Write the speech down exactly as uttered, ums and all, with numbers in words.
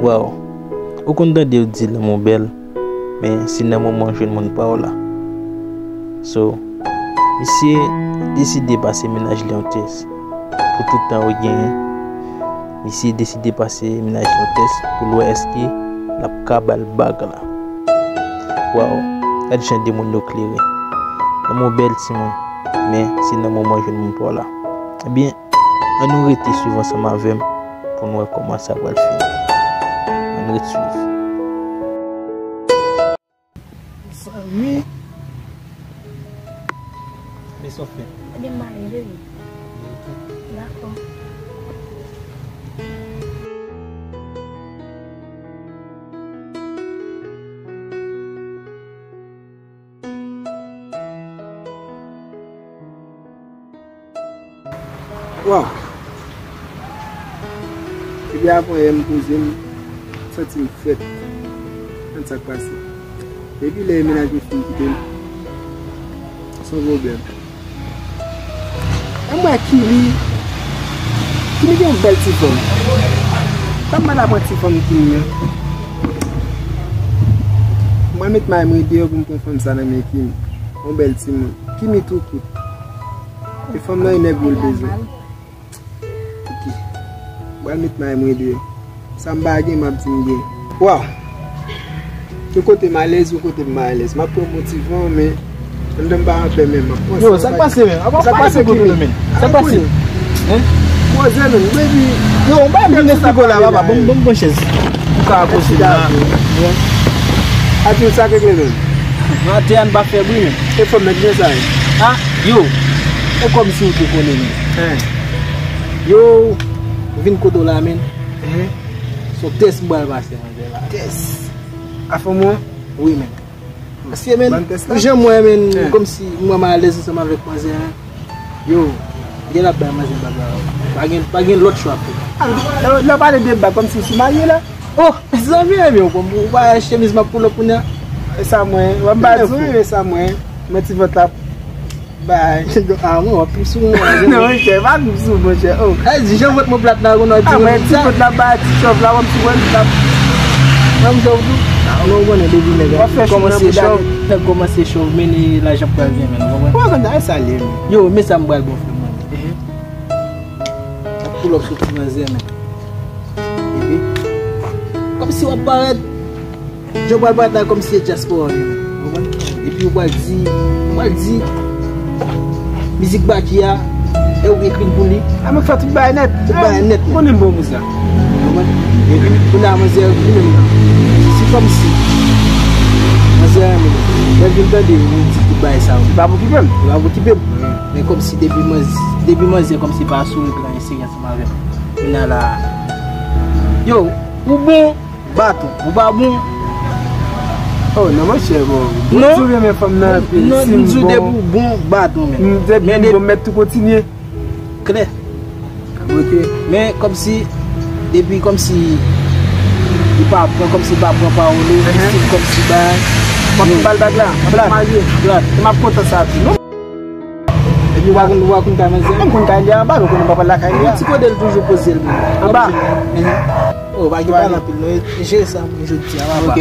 Waw, ou konn tande yo di lanmou bèl, men se nan moman w jwenn moun pa w la. So, misye deside pase mennaj li yon tès pou tout tan yo genyen. Misye deside pase mennaj li yon tès pou l wè èske l ap ka ba l bag la. Waw, gad jan de moun yo klere. Lanmou bèl, timoun, men se nan moman w jwenn moun pa w la. Ebyen, ann nou rete swiv ansanm avè m pou n wè kòman sa pral fini. Ann ret swiv. Zanmi. Men sa w fè? Ebyen, m ale, baby. Dakò. Waw. Epi avan yè m poze m, m santi m frèt. Konn sa k pase. Depi lè mennaj mwen fin kite m, se yon pwoblèm. Lè m wè Kimi, Kimi gen yon bèl ti fanm. Sa m pral aprann ti fanm Kimi an. Mwen met may mwen deyò pou m pran fanm sa nan men Kimi. Yon bèl timoun. Kimi tou kout. E fanm nan e nèg yo l bezwen. Ok. M pral met may mwen deyò. Sa m pa gen, m ap di m gen. Waw. Yon kote m alèz, yon kote m pa alèz. M ap pran bon ti van, men anndan m pa anpè menm. M ap panse. Yo, sa k pase menm? Apa w pale pou kote nou menm? Sa k pase? Hein? Poze menm, baby. Yo, m pa vin eksplike w la, papa. Bon, bon, bon chèz. Ou ka poze la. Ati sa k regle menm? Nan te an pa fè bri menm. E fanm nan ki jan sa ye? Ah, yo. E kòmsi ou te konnen menm. Hein? Yo, vin kote w la menm. Hein? Se yon tès m pral pase manzè la. Tès? A fanm ou an? Wi menm. Paske menm, ban tès la. Jan m wè menm, hein, kòmsi m wè m alèz ansanm avèk manzè a. Yo, gen ap bay manzè bag la. Pa gen, pa gen lòt chwa pou. Ah, lè, lè w pale de bag, kòmsi w sou marye la? Oh, mezanmi, enben, ou konn, ou pa chemiz m ap pull up kounye a. E sa mwen, w ap ba di w, e sa mwen. Mwen ti vant la. Bay. Ah, mwen, w ap pip sou mwen. Non, monchè, pa pip sou mwen, monchè. Oh. Ay, di jan vant mwen plat la, konnen w di mwen sa. Ah, mwen, ti vant la, bay, ti chòv la, w ap sou mwen, la. Mwen, m chòv tou. Ah, non, ou konnen, depi nèg kòmanse chòv, nèg kòmanse chòv, men ni lajan pral vyen, men, ou konprann? Ou konn sa, e sa l ye, men. Yo, men sa m pral ba w, frè mwen. Ehe. W ap pull up sou ti manzè, men. Epi, kòmsi w ap parèt. Jan w pral parèt la kòmsi se dyaspora w ye, men. Ou konprann? Epi ou pral di, ou pral di, mizik Baky a, e ou ekri l pou li. A, mwen fè tout bagay nèt. Tout bagay nèt, men. Konnen m bon pou sa. Ou konprann? Epi, kounye a, manzè, li menm nan. Se kòmsi. Manzè, men. Lè l vin tande, li di tout bagay sa yo. Li pa pou okipe m. Li pa pou okipe m. Men kòmsi depi manz-, depi manzè kòmsi pa asire plan li serye ansanm avè m. Kounye a la. Yo, ou bon, baton. Ou pa bon. Oh, non, monchè, bon. Bon, non, di w renmen fanm nan anpil, non, si m di w bon. Depi ou bon, baton, men. M, depi m bon, m mèt tou kontinye. Klè. Ok. Men kòmsi, depi kòmsi li pa pran, kòmsi li pa pran pawòl ou, ehe, stil kòmsi bay. M ap ba l bag la, m ap marye. Plat. M ap kontan sa tou. Non. Epi w pa konn, w pa konn kay manzè? Mwen m konn kay li anba, nou konnen papa lakay li a. Ti kote l toujou poze l menm. Anba? Ehe. Oh, pa gen pale anpil, non. Jere sa pou jodi a, papa. Ok.